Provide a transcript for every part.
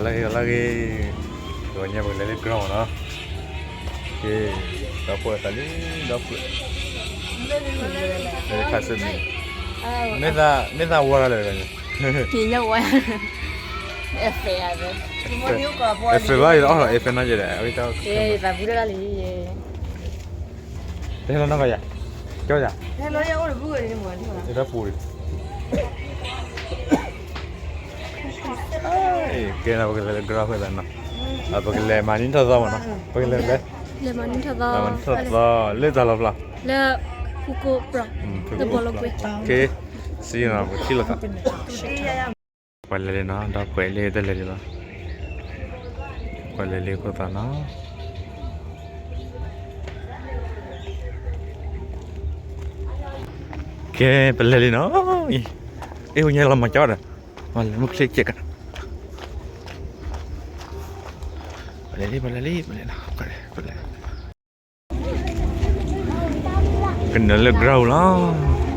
လၢဂ့ၤ လၢဂ့ၤ, ဒီးညါပကလဲၤလၢ ground နီၤ, က့ၤ, ဒီပုၢ်ဝဲၢ်သးလံ, ဒီပုၢ်ဝဲၢ်, လၢခါဆၢမံၤ, မ့ၢ်သးဝါရၤလၢၤ, အဲၣ်ဖဲဘၣ်အီၤ အဲၣ်ဖဲနီၤယဲဒီး အဝဲတၢ် တဟဲလီၤနီၢ်ကီၢ်ယၤ, ကၠီယၤ, တၢ်ပူၤ, ကဲနီၤ ပကလဲၤလၢ ground ဖဲသးနီၤ, ပကလဲၤမၤနံၣ်ထီၣ်သီမးနီၤ, ပကလဲၤလဲၤ, လဲၤမၤနံၣ်ထီၣ်သီ, လၢတၢ်လီၤပျီ, လၢဖူကိၣ်ပြၢ, လၢဘီလိကွ့, က့ၤ, စံနီၤ ပကထံၣ်လိာ်သး ပှၤလဲၤလံနီၤ, ဒီပုၢ်ဝဲၢ်လၢတလဲၤလံလီၤ, ပှၤလဲၤလံအဃိသးနီၤ, ကဲ ပလဲၤလံနီၤ, အ့ၣ် ဝဲညါလီၤမၤကၠီဒီး, ပလဲၤမုၢ်ချ့ကဲးကး, ပလဲၤလံ ပလဲၤလံ ပလဲၤလီၤ, ပလဲၤ ကနၢၤလၢ ground လီၤ.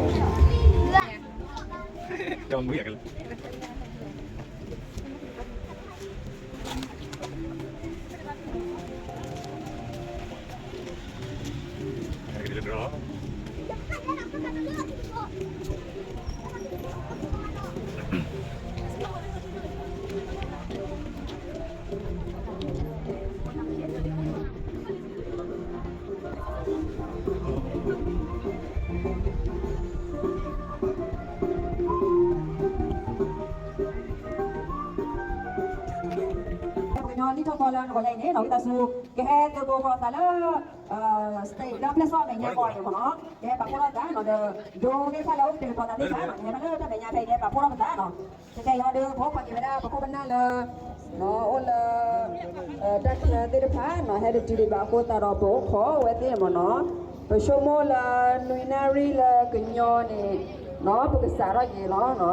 ပကညီနံၣ်ထီၣ်သီလၢနဂီၢ်ညါအံၤန့ၣ် ဝံသးစူၤ ကဟဲသုးဘူးဃီၤသးလၢ stage လၢပျဲၢ်စီၣ်မဲာ်ညါကီၢ်န့ၣ်မ့ၢ်နီၤ, ကဟဲပာ်ဖှိၣ်ထီၣ်သးနီၤ, ဒီး ဒိးသ့ၣ်တဖၣ်လၢအိၣ်ကတဲာ်ကတီၤသးသ့ၣ်တဖၣ်နီၤ, ကဟဲမၤလၢတၢ်မဲာ်ညါဖဲအံၤ ကဟဲပာ်ဖှိၣ်ထီၣ်ပသးနီၤ. ကဲကဲအံၤဒီး ပအိၣ်ခိးက့ၤဝဲဒၣ် ပခိၣ်ပနၢ်လၢ အိၣ်လၢ တၢ်ချၢသ့ၣ်တဖၣ်နီၤ, ဟဲတတုၤဒံးဘၣ်အဃိသတးဒီး ပအိၣ်ခိးဝဲသ့ၣ်မ့ၢ်နီၤ, ပဆိကမိၣ်လၢ နွံနၣ်ရံၣ်လၢကညီန့ၣ် ပကစးထီၣ်က့ၤလီၤနီၤ. တၢ်ကပီၤက့ၤ ကညီနံၣ်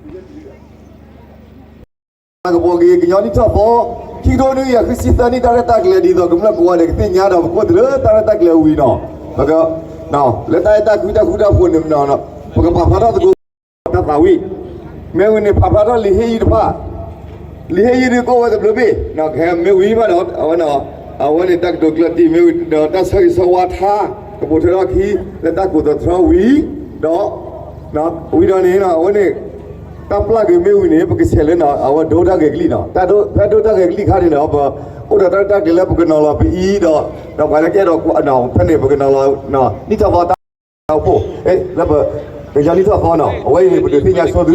ထီၣ်သီ ခံကထိနွံကယၤဃုဆံသၢနံၣ် တၢ်ရဲၣ်တၢ်ကျဲၤ ဒ်သိးကမျၢၢ်ကိးဂၤဒဲးကသ့ၣ်ညါဒီး ပကိးသလုးတၢ်ရဲၣ်တၢ်ကျဲၤဝံၤနီၤ, လၢတၢ်အဲၣ်တၢ်ကွံတၢ်ဃူတၢ်ဖိးန့ၣ် ပကပာ်ဖျါထီၣ်သကိး တၢ်သးဝံၣ်, မ့ၢ်ဝံၤန့ၣ် ပာ်ဖျါထီၣ်လံာ်ဟ့ၣ်ယုၢ်တဖၣ်, လံာ်ဟ့ၣ်ယုၢ်ဒုးကအိၣ်ဝဲတဘျုးဘ့ၣ်, ကဟဲမ့ၢ်ဝံၤဘၣ်ဒီး အဝဲ အဝဲန့ၣ် တၢ်ကတိၤကျၢၢ်တံၢ်မ့ၢ်ဝံၤဒီး တၢ်ဆၢဂ့ၤဆၢဝါထါ ကပိာ်ထွဲထီၣ်ခံ လၢတၢ်ကိးသတြီဝံၤဒီး ဝံၤဒီးန့ၣ် အဝဲန့ၣ် တၢ်ပျၢ်က့ၤမ့ၢ်ဝံၤန့ၣ် ပကဆဲးလၢ အဝဲဒိတၢ်ဂဲၤကလံၣ်နီၤ, တၢ်ဒိ ဖဲဒိတၢ်ဂဲၤကလံၣ်ခါန့ၣ်ဒီး ပအိၣ်ဒီးတၢ်ရဲၣ်တၢ်ကျဲၤလၢပကနီၤလီၤပအံၤဒီး ဒီးပှၤလၢကအဲၣ်ဒိး ဖဲန့ၣ် ပကနီၤလီၤ နံၣ်ထီၣ်သီတၢ်အိၣ်ဖှိၣ် လၢပ ကညီနံၣ်ထီၣ်သီနီၤ, အဝဲအံၤန့ၣ် ပဒုးသ့ၣ်ညါဆိသု က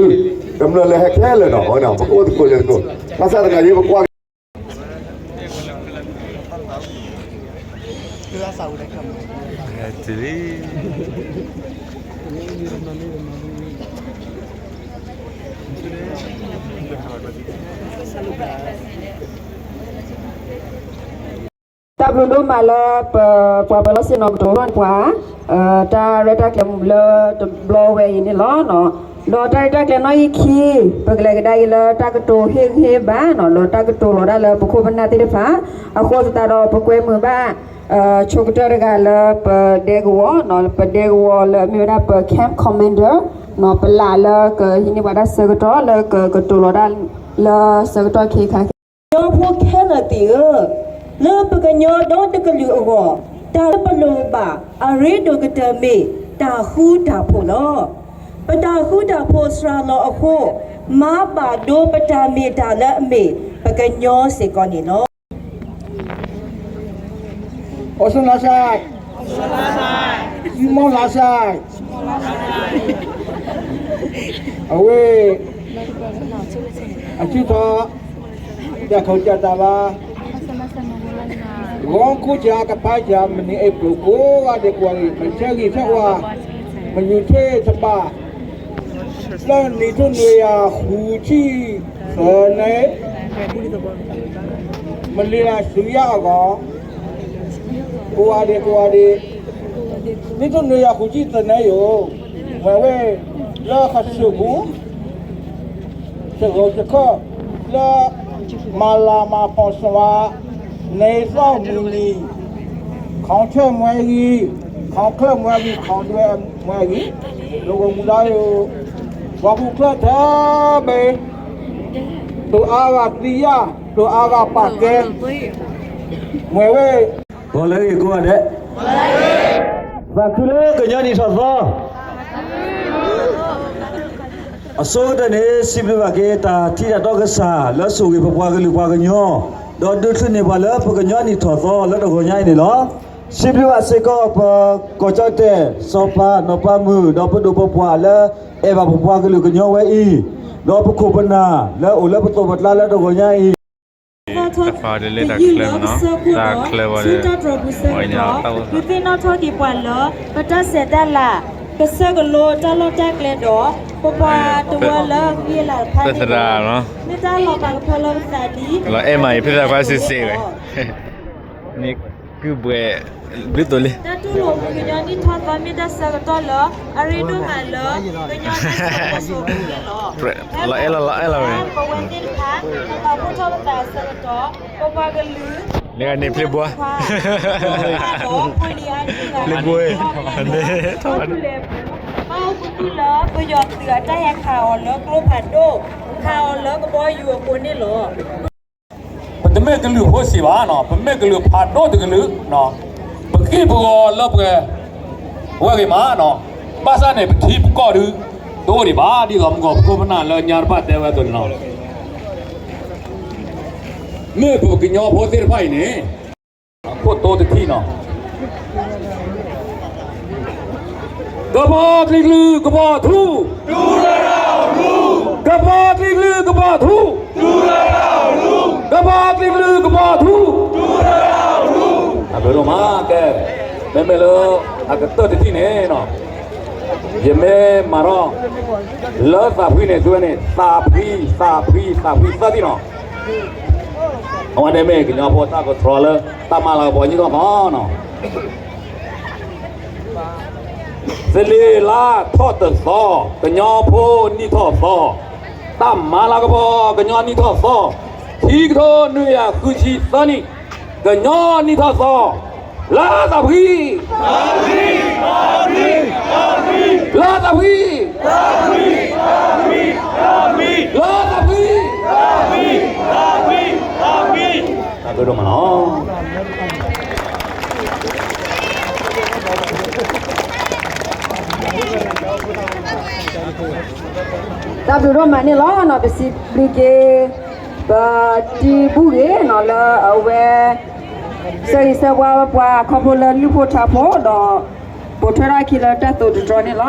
မျၢၢ်လၢဟဲခဲလၢာ်နီၤ, အဝဲန့ၣ် ပကအိၣ်သကိးလဲၤသကိး, ဘၣ်ဆၣ်သနာ်က့ ပကွၢ် တၢ်ဘျုးဒိၣ်မးလၢပ ပှၤပၢၤလီၢ်ဆ့ၣ်နီၤကတိၤထီၣ်န့ၢ်ပှၤ တၢ်ရဲၣ်တၢ်ကျဲၤလၢတဘျီဝဲအံၤန့ၣ်လီၤ. ဒီးတၢ်ရဲၣ်တၢ်ကျဲၤနီၣ်ဂံၢ်ခံ ပကလဲၤကဒါက့ၤလၢတၢ်ကတိၤဟ့ၣ်ဂံၢ်ဟ့ၣ်ဘါနီၤ, ဒီးတၢ်ကတိၤလီၤဒၣ်လၢပခိၣ်ပနၢ်သ့ၣ်တဖၣ်, အဃိသတးဒီးပကွဲမုာ်ဘၣ် ဆိကတၢၢ်တဂၤလၢပဒဲကဝီၤနီၤ, ပဒဲကဝီၤလၢမ့ၢ်ဝဲဒၣ်ပ camp commander နီၤ, ပလၢ်လၢကဟံးန့ၢ်ပှၤတၢ်ဆၢကတီၢ်လၢကကတိၤလီၤဒၣ်လၢဆၢကတီၢ်ခဲခါ ကညီဖိခဲလၢာ်သ့ၣ်ဧၢ, လၢပကညီဒီတကလုာ်အဂီၢ်, တၢ်လၢပလိၣ်ဘၣ်အရ့ဒိၣ်ကတၢၢ်မ့ၢ်တၢ်ဃူတၢ်ဖိးလီၤ. ပတၢ်ဃူတၢ်ဖိးစှၤလီၤအဃိ, မၤဘၣ်ဒိပတၢ်မ့ၢ်တၢ်လၢအမ့ၢ်ပကညီစ့ၢ်ကီးန့ၣ်လီၤ. အီၣ်စၢၣ်လါစၢ်, စံမီၣ်လါစၢ်, အဝဲ အစုထီၣ် တၢ်ခိၣ်တၢ်သးဘၣ်, ဂီၤခိၣ်စၢ်ကပၤစၢ် မနုၤအ့ၣ်ပျိၤကိးဂၤဒဲးကွၢ်ဂ့ၤ မဆၢဂ့ၤဆၢဝါ, မနုၤထွဲတဘၣ်, လၢနံၣ်ထိၣ်နွံကယၤဃုဆံသၢနံၣ် မလ့ၤလးစူယါအဂီၢ်, ကိးဂၤဒဲး ကိးဂၤဒဲး, မ့ၢ်တနုၤယၤဃုာ်ကံၣ်သနဲယိာ်, မ့ၢ်ဝဲလၢဟီၣ်စူၣ်ပူၤ စဂီၤစခၢၣ် လၢမၤလၤမၤဖီၣ်စဝါ နသီၣ်မုၢ်နံၤ ခီၣ်ဆၢၣ်မွဲဂံၤ, ခီၣ်ချၢၣ်မွဲဂံၤ, ခီၣ်ဒွဲၣ်မွဲဂံၤ, လၢဂီၤမူဒါယိာ် ပှၤဖိချၢၣ်ထဲဘ့ၣ် တိၤအါဂၤသံယၢ်, တိၤအါဂၤပာ်ကဲ, မ့ၢ်ဝဲ ဂီၤလၢအဂ့ၤကိးဂၤဒဲး, သးခုလၢကညီနံၣ်ထီၣ်သီ အဆိကတၢၢ်န့ၣ် စံးဘျုးဘၣ်က့ၤတၢ်ထံတၢ်တီကစၢ် လၢဆိၣ်ဂ့ၤပပှၤကလုာ်ပှၤကညီ, ဒီးဒုးချုးန့ၢ်ပှၤလၢပကညီနံၣ်ထီၣ်သီလၢတဂီၤညါအံၤန့ၣ်လီၤ. စံးဘျုးဘၣ်စ့ၢ်ကီးပကီၢ်ကၠီၣ်တဲၣ် စီၤပၤနီၢ်ပၤမုၣ် ဒီးပဒိၣ်ပပှၢ်လၢအဲၣ်ဘၣ်ပပှၤကလုာ်ကညီဝဲအံၤ, ဒီးပခိၣ်ပနၢ်လၢအိၣ်လၢပသိးပကျါလၢတဂီၤညါအံၤ တၢ်ဖးတလ့တၢ်ချၢမနီၤ, တၢ်ချၢဝဲဒီး တၢ်ထီၣ်ကံၢ်ပှၤလၢ ပတၢ်ဆဲးတၢ်လၤ, ကစၢၢ်ကလိတၢ်လီၢ်တၢ်ကျဲဒီး ပပှၤတဝၢလၢအဂံၢ်အလၤတဖၣ်န့ၣ်လီၤ. မ့ၢ်တၢ်လီၤပာ်ကဖၢလၢပသးဒ် လီၤအဲၣ်မးအံၤ ဖဲသးခွါစ့ၢ်စ့ၢ်ဝဲ န့ၢ်ကုၢ်ဘှဲး ဘျုးသိးလံ တၢ်တူၢ်လိာ်မုၢ်ကညီနံၣ်ထီၣ်သီမ့ၢ်တၢ်ဆၢကတီၢ်လၢအရ့ဒိၣ်မးလၢ ကညီတၢ်စံၣ်စိၤတဲစိၤန့ၣ်လီၤ. လီၤအဲၣ်လီၤ လီၤအဲၣ်လီၤဝဲ ပဝဲသ့ၣ်တဖၣ် ပပာ်ဖှိၣ်ထီၣ်ပသးအဆၢကတီၢ် ပပှၤကလုာ် လၢဂၤန့ၣ်ဖျ့ဘှါ ဖျ့ဘှါ ဘၣ်အိၣ်ကူၣ်လၢ ပယီၤသုးအတၢ်ဟဲခးအီၤလၢကျိဖးဒိၣ် ခးအီၤလၢကဘီယူၤအဃိန့ၣ်လီၤ. ပတမ့ၢ်ကလုာ်ဖိစံးဘၣ်နီၤ, ပမ့ၢ်ကလုာ်ဖးဒိၣ်တကလုာ်, ပဃ့ၢ်ပဂီၤလၢပှဲၤဝဲဂ့ၤမးနီၤ, ဘၣ်ဆၣ်န့ၣ် ပထံပကီၢ်ဒုး တအိၣ်ဒံးဘၣ်, ဒ်သိးမုၢ်ဂီၤပခိၣ်ပနၢ်လၢညါတဖၣ်တဲဝဲအသိးန့ၣ်လီၤ. မ့ၢ်ပကညီဖိသ့ၣ်တဖၣ်အံၤန့ၣ် ခိၣ်တိတထံၣ်နီၤ ကပီၤကလံၤကလုာ်ကပီၤထူ, ကပီၤကလံၤကလုာ်ကပီၤထူ, ကပီၤကလံၤကလုာ်ကပီၤထူ, အဘျုးဒိၣ်မး ကဲ, မ့မ့ၢ်လၢအကတၢၢ်တထံၣ်န့ၣ်နီၤ, ယမ့ၢ်မၤထီၣ် လၢသးဖှံန့ၣ် သုဝဲန့ၣ် သးဖှံ သးဖှံ သးဖှံသၢထံၣ်နီၤ, အဝဲန့ၣ်မ့ၢ်ကညီဖိတၢ်ကတြီလၢ တၢ်မၤလၤကပီၤနံၣ်ထီၣ်သီနီၤ သလ့ၤလါထီၣ်တသီ, ကညီဖိနံၣ်ထီၣ်သီ, တၢ်မၤလၤကပီၤ ကညီနံၣ်ထီၣ်သီ, ခံကထိနွံကယၤဃုဆံသၢနံၣ်, ကညီနံၣ်ထီၣ်သီ, လၢသးဖှံ, လၢသးဖှံ, လၢသးဖှံ, တၢ်ဘျုးဒိၣ်မးလီၤ. တၢ်ဘျုးဒိၣ်မးန့ၣ်လီၤနီၤ, ပစံးဘျုးက့ၤ ပတံၤဘူၣ်ဂ့ၤနီၤ လၢအဝဲ ဆၢဂ့ၤဆၢဝါပှၤခီဖျိလၢလုၢ်ဖိထါဖိဒီး ပိာ်ထွဲထီၣ်အခံလၢတၢ်သိၣ်တတြီန့ၣ်လီၤ.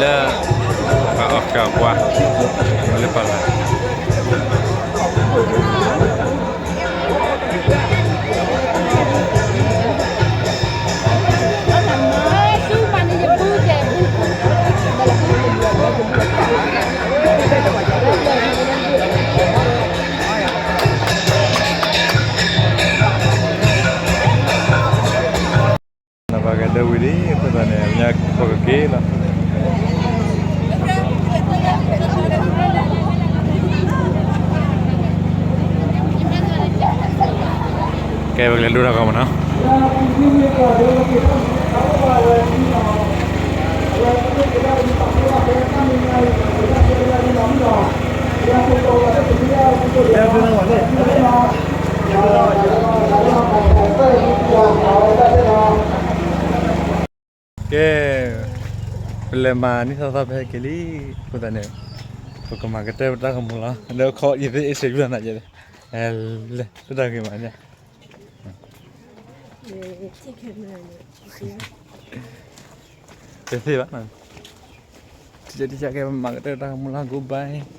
လၢ ပှၤအီၣ်ကၢပှၤ လၢပှၤလၢ ပှၤကဒၢဝံၤလံ အဃိသတးန့ၣ် ပှၤကက့ၤလီၤ. ကဲ ပကလဲၤဒိတၢ်ဂီၤမးနီၤ. ကဲ ပလဲၤမၤန့ၢ်သီသီဖဲက့ၤလံ, အဃိသတးန့ၣ် ပကမၤကတၢၢ်ပတၢ်ဂီၤမူလီၤ. ဒီးခီယသ့ၣ်အ့ၣ်စ့ၣ်ယုၢ်နၤယဲ, လဲၤတၢ်ဂ့ၤမးညါ, တသ့ဘၣ်, တကဲတကဲ ကဲ ပမၤကတၢၢ်တၢ်ဂီၤမူလီၤ goodbye.